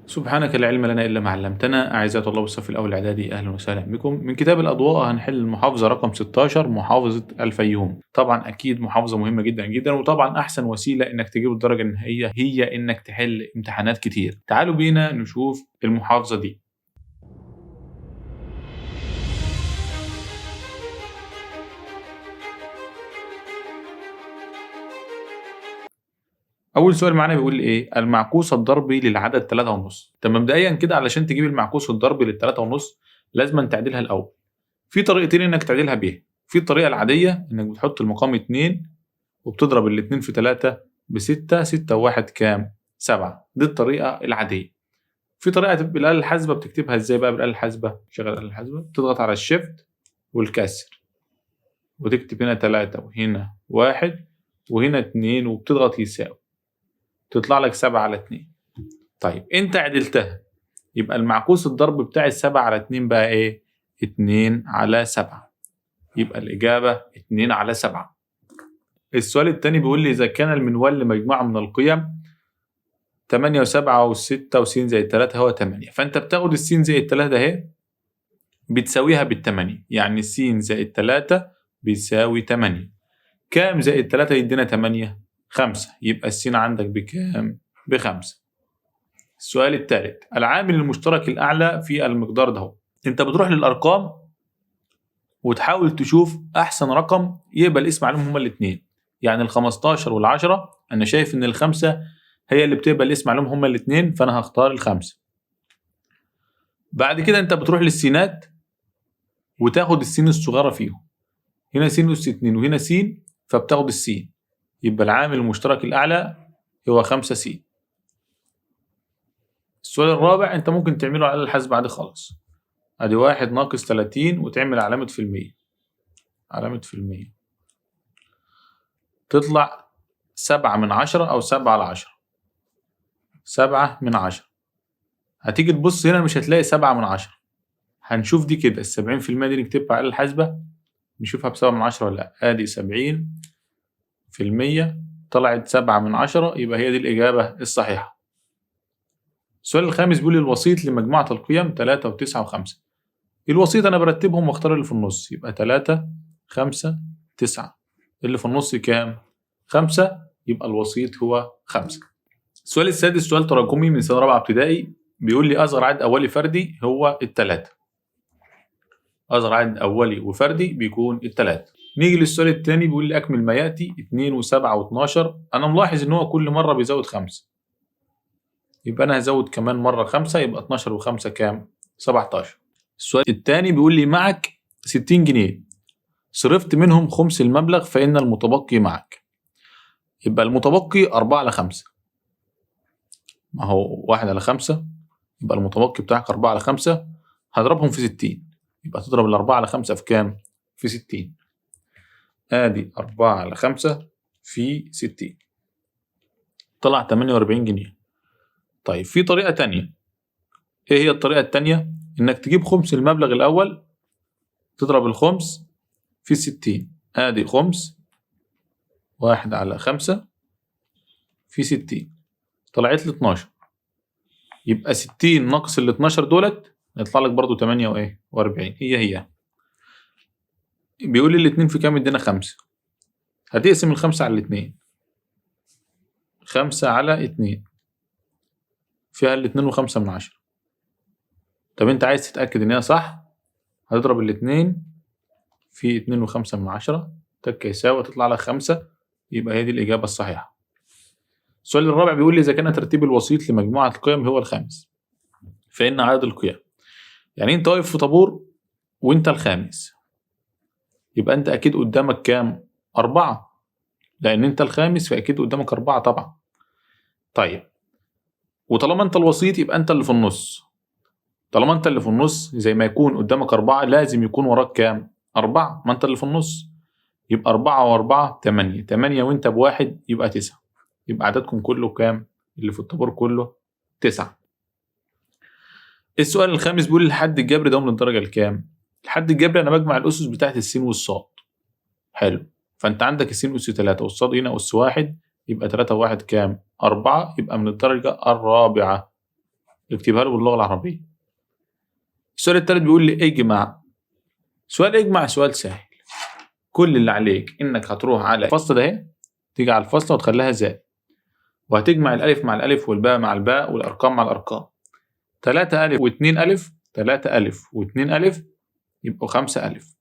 سبحانك لا علم لنا إلا ما علمتنا. أعزائي طلاب الصف الأول الإعدادي، أهلا وسهلا بكم. من كتاب الأضواء هنحل المحافظة رقم 16، محافظة الفيوم. طبعا أكيد محافظة مهمة جدا جدا، وطبعا أحسن وسيلة إنك تجيب الدرجة النهائية هي إنك تحل امتحانات كتير. تعالوا بينا نشوف المحافظة دي. أول سؤال معانا بيقول إيه؟ المعكوس الضربي للعدد 3.5. طب مبدئيا كده علشان تجيب المعكوس الضربي لل3.5 لازم تعدلها الأول. في طريقتين إنك تعدلها بيها. في الطريقة العادية إنك بتحط المقام 2 وبتضرب الاتنين في 3 ب6، 6 و1 كام؟ 7. دي الطريقة العادية. في طريقة بالآلة الحاسبة، بتكتبها إزاي بقى بالآلة الحاسبة؟ شغل الآلة الحاسبة، تضغط على الشيفت والكسر وتكتب هنا 3 وهنا 1 وهنا 2 وبتضغط يساوي، تطلع لك 7 على 2. طيب انت عدلتها، يبقى المعكوس الضرب بتاع 7 على 2 بقى ايه؟ 2 على 7. يبقى الإجابة 2 على 7. السؤال الثاني بيقول لي إذا كان المنوال لمجموعة من القيم 8 و7 و6 وس زائد 3 هو 8، فأنت بتاخد السين زائد 3 أهي بتساويها بال8، يعني س زائد 3 بيساوي 8. كام زائد 3 يدينا 8؟ 5. يبقى السين عندك بكام؟ ب5. السؤال الثالث، العامل المشترك الأعلى في المقدار ده. أنت بتروح للأرقام وتحاول تشوف أحسن رقم يقبل اسم عليهم هما الاثنين، يعني ال15 وال10 أنا شايف إن ال5 هي اللي بتقبل اسم عليهم هما الاثنين، فأنا هختار ال5. بعد كده أنت بتروح للسينات وتاخد السين الصغيرة فيهم، هنا س أس 2 وهنا س، فبتاخد السين، يبقى العامل المشترك الأعلى هو 5 س. السؤال الرابع أنت ممكن تعمله على الحاسبة عادي خالص. أدي 1 ناقص 30 وتعمل علامة في المية، علامة في المية، تطلع 7 من 10 أو 7 على 10. 7 من 10. هتيجي تبص هنا مش هتلاقي 7 من 10. هنشوف دي كده 70% دي نكتبها على الحاسبة نشوفها ب7 من 10 ولا لأ. أدي 70% طلعت 7 من 10، يبقى هي دي الإجابة الصحيحة. السؤال الخامس بيقول الوسيط لمجموعة القيم 3 و9 و5. الوسيط أنا برتبهم واختار اللي في النص، يبقى 3 5 9، اللي في النص كام؟ 5، يبقى الوسيط هو 5. السؤال السادس سؤال تراكمي من سنة رابعة ابتدائي، بيقول لي أصغر عدد أولي فردي هو ال3. أصغر عدد أولي وفردي بيكون ال3. نيجي للسؤال الثاني بيقول لي أكمل ما يأتي 2 و7 و12. أنا ملاحظ إن هو كل مرة بيزود 5، يبقى أنا هزود كمان مرة 5، يبقى 12 و5 كام؟ 17. السؤال الثاني بيقول لي معك 60 جنيه، صرفت منهم خمس المبلغ فإن المتبقي معك. يبقى المتبقي 4 على 5، ما هو 1 على 5، يبقى المتبقي بتاعك 4 على 5، هضربهم في 60، يبقى تضرب ال4 على 5 في كام؟ في 60. ادي 4 على 5 في 60، طلع 48 جنيه. طيب في طريقة تانية. ايه هي الطريقة التانية؟ انك تجيب خمس المبلغ الاول، تضرب الخمس في 60. ادي خمس 1 على 5 في 60، طلعت لي 12. يبقى 60 ناقص ال 12 دولت يطلع لك برضو 48. هي هي. بيقول لي الاتنين في كام؟ ادينا 5. هتقسم ال5 على 2، 5 على 2 فيها 2.5 من 10. طب انت عايز تتأكد ان هي صح، هتضرب الاتنين في 2.5 من 10 تك يساوي، تطلع لك 5، يبقى هي دي الإجابة الصحيحة. السؤال الرابع بيقول لي إذا كان ترتيب الوسيط لمجموعة القيم هو الخامس فإن عدد القيم. يعني انت واقف في طابور وانت الخامس، يبقى انت اكيد قدامك كام؟ 4، لان انت الخامس فاكيد قدامك 4 طبعا. طيب وطالما انت الوسيط يبقى انت اللي في النص. طالما انت اللي في النص زي ما يكون قدامك 4 لازم يكون وراك كام؟ 4، ما انت اللي في النص. يبقى 4 و4 8، 8 وانت ب1 يبقى 9، يبقى عددكم كله كام؟ اللي في الطابور كله 9. السؤال الخامس بيقول الحد الجبري ده من الدرجة الكام؟ الحد الجبري انا بجمع الاسس بتاعت السين والصاد. حلو، فانت عندك السين اس 3 والصاد هنا اس 1، يبقى 3 و1 كام؟ 4، يبقى من الدرجة الرابعة. اكتبها له باللغة العربية. السؤال الثالث بيقول لي اجمع. سؤال اجمع سؤال سهل، كل اللي عليك انك هتروح على الفصل ده اهي، تيجي على الفصل وتخليها زائد، وهتجمع الالف مع الالف والباء مع الباء والارقام مع الارقام. 3 الف و2 الف، 3 الف و2 الف يبقوا 5 الف.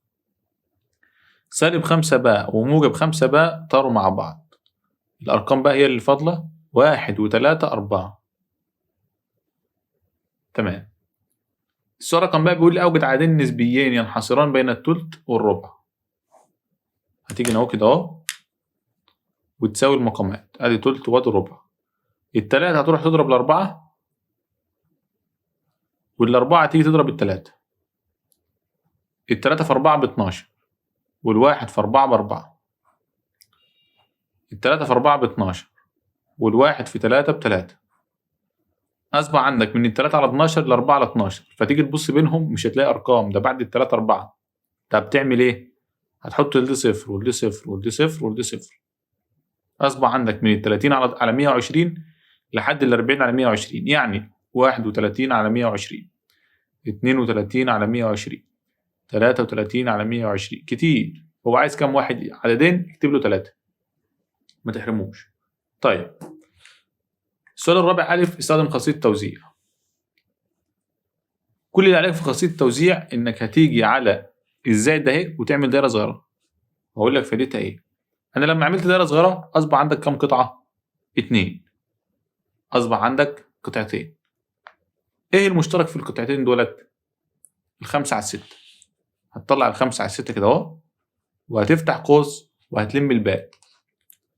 سالب 5 باء وموجب 5 باء طاروا مع بعض، الارقام بقى هي اللي فاضلة 1 و3 4. تمام. السؤال رقم بقى بيقول لي اوجد عددين نسبيين ينحصران بين الثلث والربع. هتيجي هنا اهو كده اهو وتساوي المقامات، ادي ثلث وادي ربع. التلاتة هتروح تضرب الأربعة، والأربعة تيجي تضرب التلاتة. التلاتة في 4 ب12، والواحد في 4 ب4. التلاتة في 4 ب12، والواحد في 3 ب3. أصبح عندك من التلاتة على 12 ل4 على 12، فتيجي تبص بينهم مش هتلاقي أرقام، ده بعد التلاتة 4. طب بتعمل إيه؟ هتحط لدي صفر ولدي صفر ولدي صفر ولدي صفر. أصبح عندك من 30 على 120 لحد 40 على 120، يعني 31 على 120، 32 على 120، 33 على 120. كتير. هو عايز كام واحد؟ عددين، اكتب له 3، ما تحرموش. طيب السؤال الرابع ألف، استخدم خاصية التوزيع. كل اللي عليك في خاصية التوزيع إنك هتيجي على الزائد ده أهي وتعمل دايرة صغيرة. وأقول لك فايدتها إيه. أنا لما عملت دايرة صغيرة أصبح عندك كام قطعة؟ 2. أصبح عندك قطعتين. إيه المشترك في القطعتين دولت؟ 5 على 6. هتطلع 5 على 6 كده أهو، وهتفتح قوس وهتلم الباقي.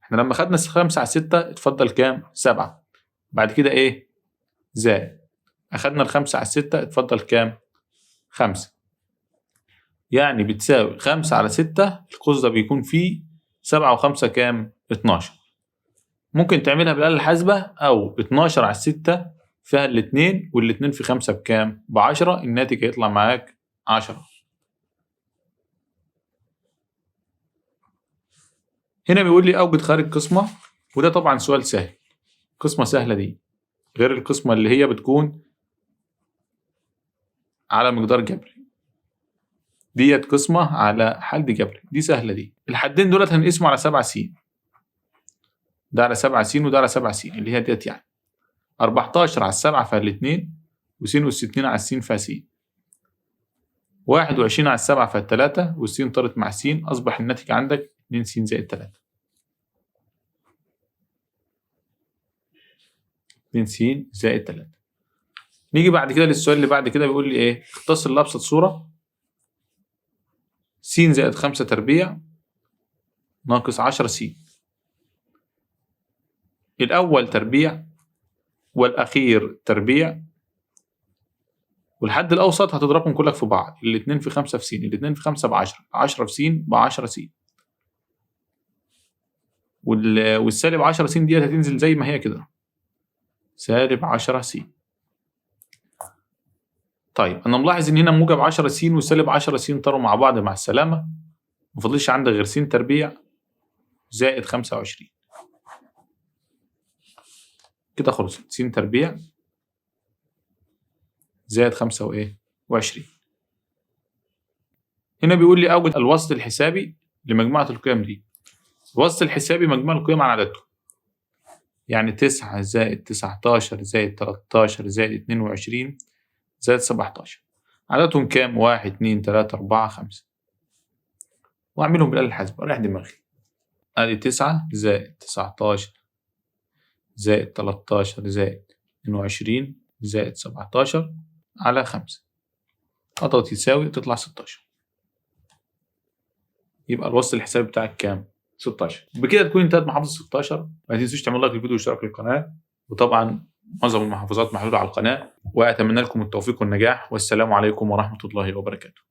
إحنا لما خدنا 5 على 6 اتفضل كام؟ 7. بعد كده إيه؟ زائد. أخدنا 5 على 6 اتفضل كام؟ 5. يعني بتساوي 5 على 6، القوس ده بيكون فيه 7 و5 كام؟ 12. ممكن تعملها بالآلة الحاسبة، أو 12 على 6 فيها الاتنين، والاتنين في 5 بكام؟ ب10، الناتج هيطلع معاك 10. هنا بيقول لي أوجد خارج قسمة، وده طبعا سؤال سهل، قسمة سهلة دي غير القسمة اللي هي بتكون على مقدار جبري. ديت قسمة على حد جبري، دي سهلة دي. الحدين دولت هنقسموا على 7 س، ده على 7 س وده على 7 س، اللي هي ديت يعني 14 على 7 فيها الاتنين، وس أس 2 على السين فيها س، 21 على 7 فيها 3، والسين طارت مع س، أصبح الناتج عندك 2 س زائد 3. 2 س زائد 3. نيجي بعد كده للسؤال اللي بعد كده بيقول لي إيه؟ اختصر لأبسط صورة س زائد 5 تربيع ناقص 10 س. الأول تربيع والأخير تربيع، والحد الأوسط هتضربهم كلك في بعض، الاتنين في 5 في س، الاتنين في 5 ب10، 10 في س ب10 س، والسالب 10 س ديت هتنزل زي ما هي كده، سالب 10 س. طيب أنا ملاحظ إن هنا موجب 10 س وسالب 10 س طاروا مع بعض، مع السلامة، مفضلش عندك غير س تربيع زائد 25. كده خلصت، س تربيع زائد 25. هنا بيقول لي أوجد الوسط الحسابي لمجموعة القيم دي. الوسط الحسابي مجموع القيم على عددهم، يعني 9 زائد 19 زائد 13 زائد 22 زائد 17. عددهم كام؟ 1 2 3 4 5. وأعملهم بالآلة الحاسبة، أريح دماغي. أدي 9 زائد 19 زائد 13 زائد 22 زائد 17 على 5، أضغط يساوي تطلع 16. يبقى الوسط الحسابي بتاعك كام؟ 16. بكده تكون انتهت محافظة 16. ما تنسوش تعملوا لايك للفيديو واشتراك للقناة، وطبعا معظم المحافظات محلولة على القناة، وأتمنى لكم التوفيق والنجاح، والسلام عليكم ورحمة الله وبركاته.